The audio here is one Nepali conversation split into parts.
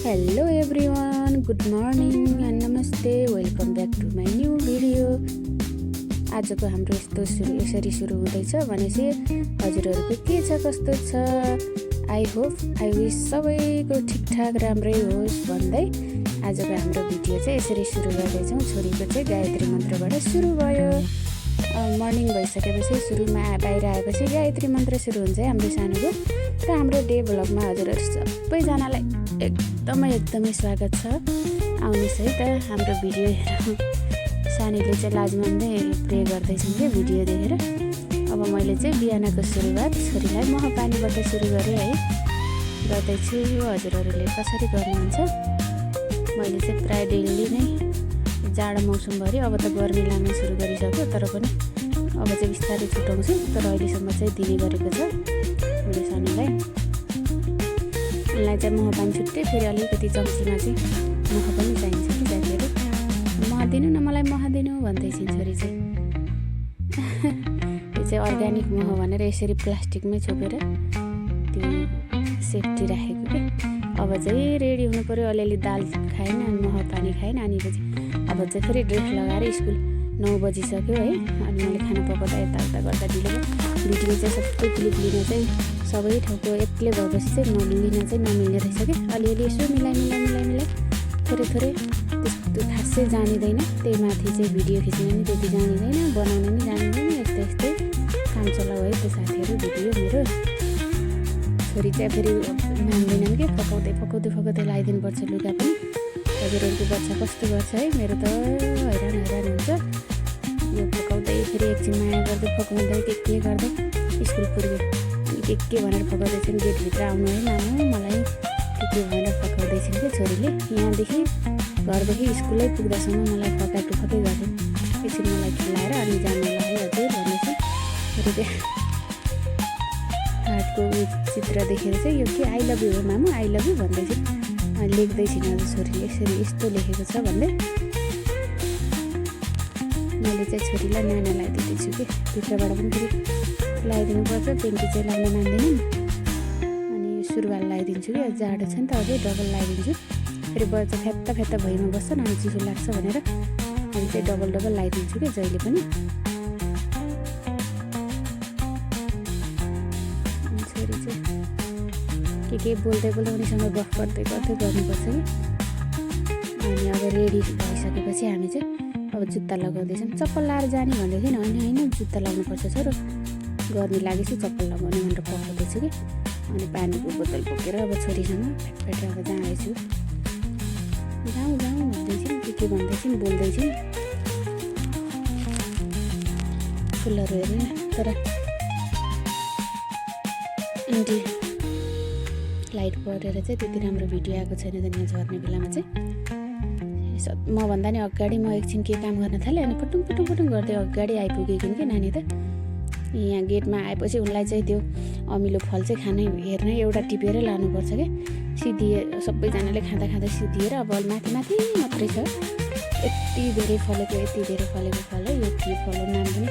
Hello everyone, good morning and नमस्ते। Welcome back to my new video. आजको हाम्रो यसरी सुरु हुँदैछ भनेपछि हजुरहरूको के छ, कस्तो छ? आई विस सबैको ठिकठाक राम्रै होस् भन्दै आजको हाम्रो भिडियो चाहिँ यसरी सुरु गर्दैछौँ। छोरीको चाहिँ गायत्री मन्त्रबाट सुरु भयो। मर्निङ भइसकेपछि सुरुमा बाहिर आएपछि गायत्री मन्त्र सुरु हुन्छ हाम्रो सानोको। र हाम्रो डे भ्लगमा हजुरहरू सबैजनालाई एकदमै स्वागत छ। आउनुहोस् है त हाम्रो भिडियो हेर। सानीले चाहिँ लाज मान्दै प्रे गर्दैछन् क्या भिडियो देखेर। अब मैले चाहिँ बिहानको सुरुवात छोरीलाई मह पानीबाट सुरु गरेँ है, गर्दैछु। हजुरहरूले कसरी गर्नुहुन्छ? मैले चाहिँ प्राय डेली नै जाडो मौसमभरि अब त गर्मी लाग्न सुरु गरिसक्यो, तर पनि अब चाहिँ बिस्तारै छुटाउँछु। तर अहिलेसम्म चाहिँ दिने गरेको छ मेरो सानीलाई। उसलाई चाहिँ मह पानी छुट्टै, फेरि अलिकति चम्चीमा चाहिँ मह पनि चाहिन्छ कि साथीहरू। मह दिनु न, मलाई मह दिनु भन्दैछन् छोरी चाहिँ। यो चाहिँ अर्ग्यानिक मह भनेर यसरी प्लास्टिकमै छोपेर त्यो सेफ्टी राखेको के। अब चाहिँ रेडी हुनु पऱ्यो। अलिअलि दाल खाएन, मह पानी खाएन। अनि अब चाहिँ फेरि ड्रेस लगाएर स्कुल 9 बजिसक्यो है। अनि मैले खाना पकाउँदा यताउता गर्दा ढिलो भयो। भिडियो चाहिँ सबै क्लिप लिन चाहिँ सबै ठाउँको एक्लै भएपछि चाहिँ लिन चाहिँ नमिल्ने रहेछ कि। अलिअलि यसो मिलाइ थोरै त्यस्तो खासै जानिँदैन। त्यही माथि चाहिँ भिडियो खिच्न पनि त्यति जानिँदैन, बनाउन पनि जानिँदैन। यस्तै काम चलाउ है त्यो साथीहरू भिडियो मेरो। छोरी चाहिँ फेरि मान्दैनन् कि, पकाउँदै लगाइदिनुपर्छ लुगा पनि। हजुरहरूको बच्चा कस्तो गर्छ है? मेरो त हैरान हुन्छ। यो पकाउँदै फेरि एकछिन माया गर्दै पकाउँदै के गर्दै स्कुल पुग्यो। अनि के भनेर पकाउँदैछन्, गेटभित्र आउनु है मामु मलाई के भनेर पकाउँदैछन् कि छोरीले। यहाँदेखि घरदेखि स्कुलै पुग्दासम्म मलाई फकाइ गर्दै एकछिन मलाई खेलाएर अनि जानुलाई है हजुर भन्दैछ। फेरि त्यहाँ हातको चित्र देखेर चाहिँ यो के आई लभ यु हो मामु, आई लभ यु भन्दैछ। लेख्दैछिन् आज छोरीले यसरी यस्तो लेखेको छ भन्दै। मैले चाहिँ छोरीलाई नाना लगाइदिँदैछु कि, भित्रबाट पनि फेरि लगाइदिनुपर्छ। पेन्टी चाहिँ लगाउन मान्दैनन्। अनि सुरुवाल लगाइदिन्छु कि, जाडो छ नि त अझै डबल लगाइदिन्छु। फेरि बच्चा फ्यात्ता भुइँमा बस्छन् अनि चिसो लाग्छ भनेर अनि चाहिँ डबल लगाइदिन्छु कि जहिले पनि। छोरी चाहिँ के बोल्दै उनीसँग गफ गर्दै गर्नुपर्छ कि। अनि अब रेडी भइसकेपछि हामी चाहिँ अब जुत्ता लगाउँदैछौँ। चप्पल लाएर जाने भन्दै थिएन, होइन जुत्ता लगाउनुपर्छ छोरो, गर्मी लागेपछि चप्पल लगाउने भनेर पकाउँदैछु कि। अनि पानीको बोतल बोकेर अब छोरीसँग फेरि अब जाँदैछु। जाउँ भन्दैछन्, के भन्दैछन्, बोल्दैछन्। फुलहरू हेरेन, तर इन्डी लाइट परेर चाहिँ त्यति राम्रो भिडियो आएको छैन त यहाँ झर्ने बेलामा चाहिँ। म भन्दा नि अगाडि म एकछिन के काम गर्न थालेँ। अनि पुटुङ गर्दै अगाडि आइपुगेको कि नानी त। यहाँ गेटमा आएपछि उनलाई चाहिँ त्यो अमिलो फल चाहिँ खानै हेर्न एउटा टिपेर लानुपर्छ क्या। सिधिए सबैजनाले खाँदा सिधिएर अब माथि मात्रै छ। यति धेरै फलेको फल है। यो के फल हो नाम पनि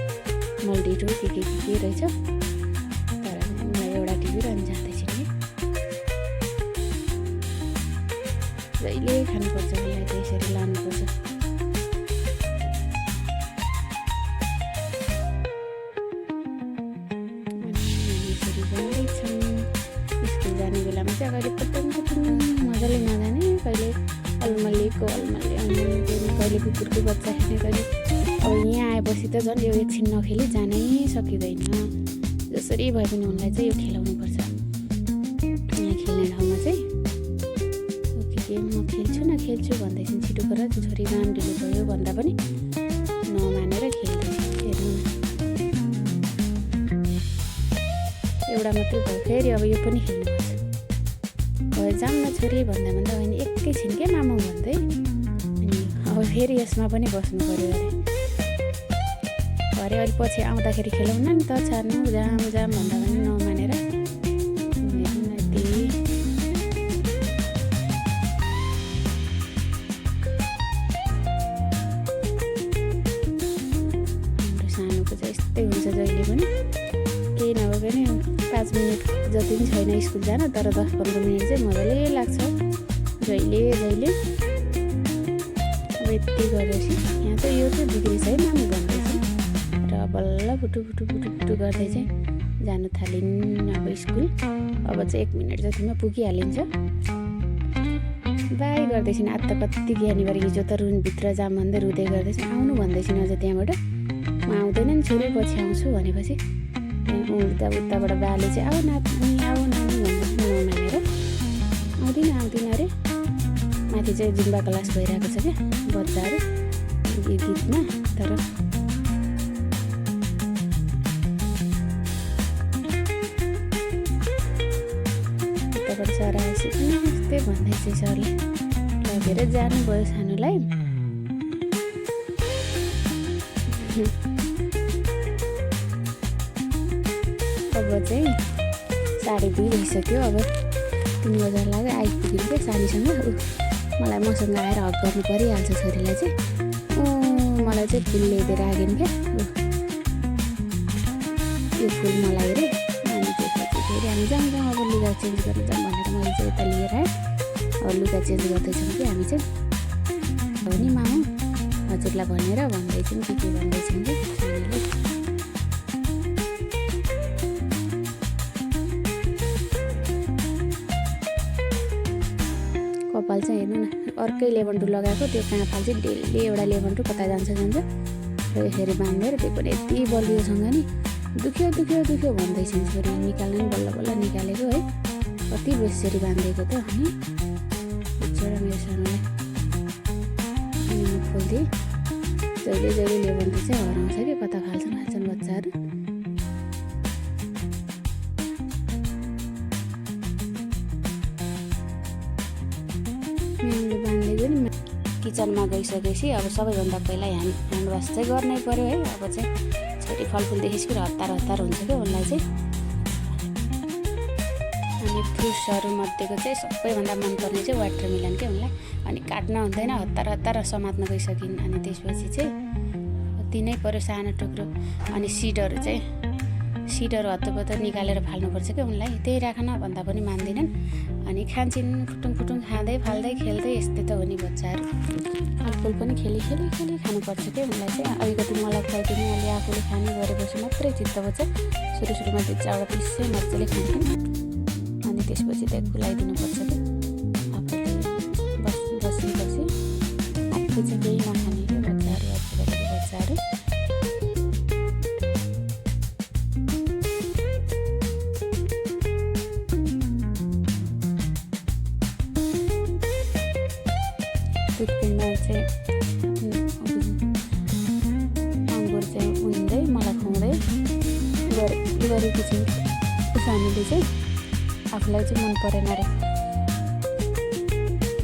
मल्डिटो के रहेछ। तर उनलाई एउटा टिपेर अनि जाँदैछन् कि। जहिले खानुपर्छ उसलाई त यसरी लानुपर्छ। यसरी जाँदैछन्। स्कुल जाने बेलामा चाहिँ कहिले पुटुङ मजाले नजाने, कहिले अलमल्ली कहिले कुकुरको बच्चा खेल्ने, कहिले अब यहाँ आएपछि त झन् यो एकछिन नखेली जानै सकिँदैन। जसरी भए पनि उनलाई चाहिँ यो खेलाउनुपर्छ। यहाँ खेल्ने ठाउँमा चाहिँ म खेल्छु भन्दैछन्। छिटो गर छोरी, काम ढिलो भयो भन्दा पनि नमानेर खेल्दैछ। हेर्नु न, एउटा मात्रै भयो। फेरि अब यो पनि खेल्नुपर्छ। भयो जाऊँ न छोरी भन्दा होइन एकैछिन के मामु भन्दै। अनि अब फेरि यसमा पनि बस्नु पऱ्यो अरे अलि पछि आउँदाखेरि खेलाउन नि त, छाड्नु जाम भन्दा पनि नमानेर। यस्तै हुन्छ जहिले पनि, केही नभए पनि 5 मिनट जति पनि छैन स्कुल जान, तर 10-15 मिनट चाहिँ मजाले लाग्छ। जहिले जहिले अब यति गरेपछि यहाँ चाहिँ यो चाहिँ बिग्रेछ है मामु भन्दैछ र बल्ल फुटु गर्दै चाहिँ जानु थालिन् अब स्कुल। अब चाहिँ 1 मिनट जतिमा पुगिहालिन्छ। बाई गर्दैछिन्। आज त कति ज्ञानी भएर हिजो त रुमभित्र जाम भन्दै रुँदै गर्दैछन्। आउनु भन्दैछिन् अझ त्यहाँबाट। म आउँदैन नि छोरी पछि आउँछु भनेपछि उताबाट बाले चाहिँ आऊ नानी भन्दैछ नमानेर आउँदिन अरे। माथि चाहिँ जुम्बा क्लास भइरहेको छ क्या बच्चाहरू गीतमा। तर उताबाट सर आएपछि यस्तै भन्दैछ सरले लगेर जानुभयो सानोलाई। अब चाहिँ 2:30 भइसक्यो। अब 3 बजे लाग्यो आइपुग्यो क्या सानीसँग। मलाई मसँग आएर हक गर्नु परिहाल्छ छोरीलाई चाहिँ। मलाई चाहिँ फुल ल्याइदिएर आगिन् क्या। यो फुल मलाई अरे अनि त्यसपछि फेरि हामी जाउँ अब लुगा चेन्ज गर्न जाउँ भनेर मैले चाहिँ यता लिएर आएँ। अब लुगा चेन्ज गर्दैछौँ कि हामी चाहिँ। हो नि मामु हजुरलाई भनेर भन्दैछौँ के भन्दैछौँ कि सानीले। कपाल चाहिँ हेर्नु न अर्कै लेबन्टु लगाएको त्यो कहाँ फाल्छ डेली एउटा लेबन्टु कता जान्छ र यसरी बाँधेर त्यो पनि यति बलियोसँग नि दुख्यो भन्दैछन् छोरी। निकाल्नु नि बल्ल निकालेको है। कति बेसरी बाँधेको त अनि बिचरा मेरो सानोलाई। अनि म खोल्दिएँ। जहिले लेबन्टु चाहिँ हराउँछ कि कता फाल्छन् बच्चाहरू। म्यामले बाँधिदियो नि। किचनमा गइसकेपछि अब सबैभन्दा पहिला ह्यान्ड वास चाहिँ गर्नै पर्यो है। अब चाहिँ छोरी फलफुल देखेपछि फेरि हतार हुन्छ क्या उनलाई चाहिँ। अनि फ्रुट्सहरू मध्येको चाहिँ सबैभन्दा मनपर्ने चाहिँ वाटरमेलन क्या उनलाई। अनि काट्न हुँदैन हतार समात्न गइसकिन्। अनि त्यसपछि चाहिँ दिनै पर्यो सानो टुक्रो। अनि सिडहरू हत्तपत्त निकालेर फाल्नुपर्छ क्या उनलाई। त्यही राखन भन्दा पनि मान्दिनन्। अनि खान्छन् फुटुङ खाँदै फाल्दै खेल्दै। यस्तै त हो नि बच्चाहरू। फलफुल पनि खेली खानुपर्छ क्या उनलाई चाहिँ। अलिकति मलाई खुवाइदिनु अलि आफूले खाने गरेपछि मात्रै चित्त बुझ्छ। सुरुमा 2-4 पिसै मजाले खान्छन्। अनि त्यसपछि त्यहाँ खुलाइदिनुपर्छ क्या। आफू बसी आफू चाहिँ केही नखाने क्या बच्चाहरू। आजकलको बच्चाहरू दुधपिँडमा चाहिँ अङ्गुर चाहिँ उन्दै मलाई खुवाउँदै गरेकी छिन्। सानोले चाहिँ आफूलाई चाहिँ मन परेन अरे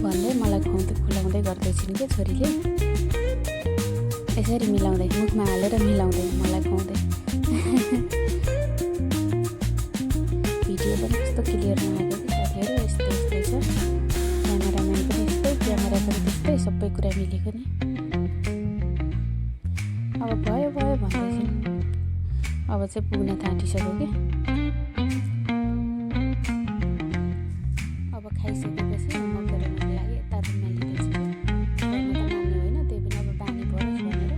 भन्दै मलाई खुवाउँदै गर्दैछिन् क्या छोरीले। यसरी मिलाउँदै मुखमा हालेर मिलाउँदै मलाई खुवाउँदै। भिडियो पनि कस्तो क्लियर नआएको कि साथीहरू। यस्तै छ। क्यामेराम्यान पनि यस्तै क्यामेरा पनि त्यस्तै सबै कुरा मिलेको नि। अब भयो भन्दैछन्। अब चाहिँ पुग्न थाँटिसक्यो कि। अब खाइसकेपछि म गरेको लागि यता रुममा लिँदैछु। गर्नु त मान्ने होइन त्यही पनि अब बानी परोस् भनेर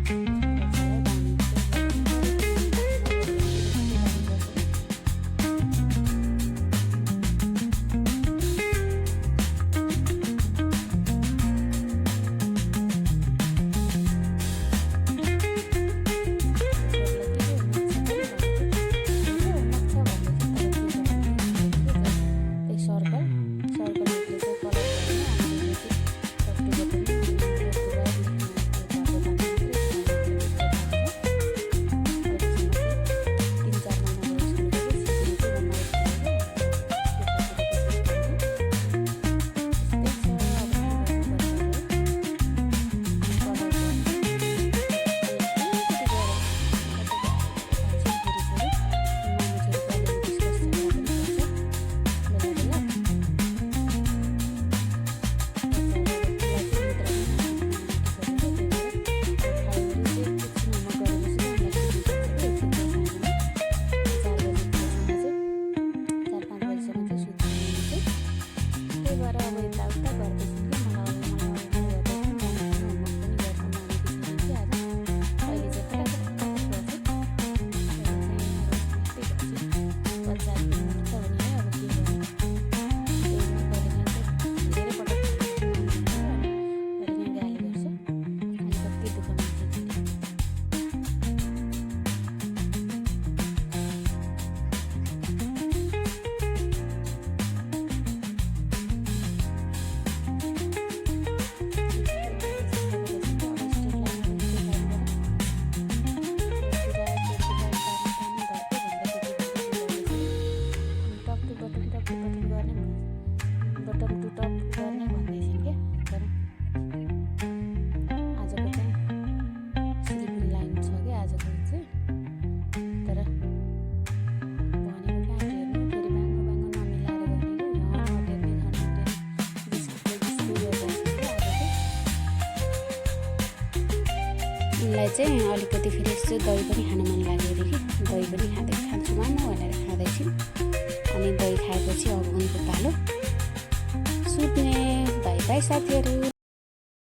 उनलाई चाहिँ अलिकति फेरि यसो दही पनि खान मन लाग्यो अरे कि दही पनि खान्छु मामा भनेर खाँदैछु। अनि दही खाएपछि अब उनको पालो सुत्ने। बाई बाई साथीहरू।